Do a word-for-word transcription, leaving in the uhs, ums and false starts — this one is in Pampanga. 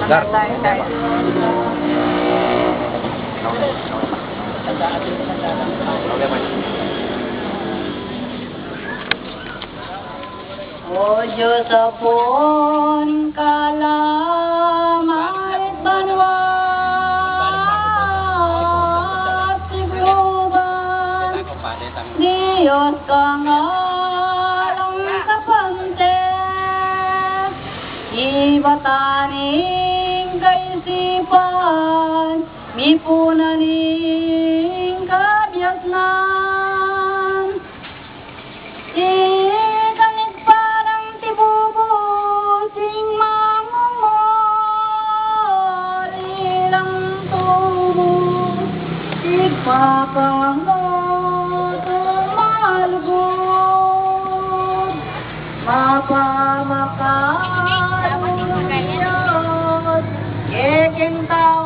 Dar. O Dios Apu ning kalamit banua at siglugan, Dios kang alang kapante, ibatan ing kaisipan, mipunan ing kabiasnan. Ika ning parang tibubu, sing mangungul ilang tubu, igpapangaku tumalugud, mapamakalulung Dios, kekeng tau